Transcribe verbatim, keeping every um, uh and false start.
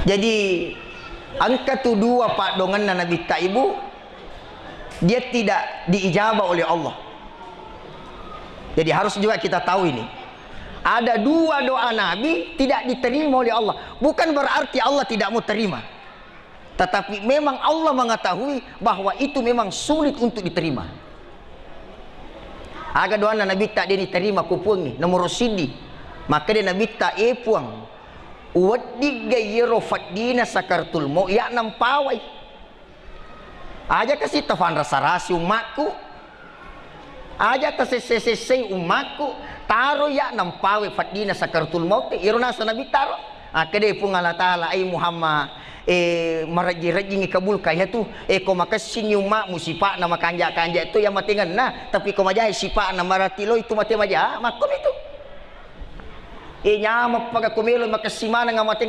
Jadi, engka tu dua paddoangenna Nabitta, Ibu, dia tidak diijabah oleh Allah. Jadi, harus juga kita tahu ini. Ada dua doa Nabi tidak diterima oleh Allah. Bukan berarti Allah tidak mau terima. Tetapi memang Allah mengetahui bahwa itu memang sulit untuk diterima. Aga doanna Nabitta de' diterima ku Puangnge, nomoro siddi. Makkeda Nabitta, "E Puang, uweddingga iyaro feddina sakaratul maut ya nampawai. Aja kasi tafanrasa-rasi ummakku. Aja tasesse-sessei ummakku. Taro ya nampawai feddina sakaratul maut." Iyaro naseng Nabitta ro. Akkeda Puang Allah Taala, "Ai Muhammad, eh, marejjing-rejjingngi kabulka iyatu. Eh, ko makessingngi ummakmu sipa'na makanja-kanja tu ya matengenna, tapi ko majae sipa'na marati loi tu mate maja, makkomi tu. Eh, nyameng paga ko melo makessi maneng mate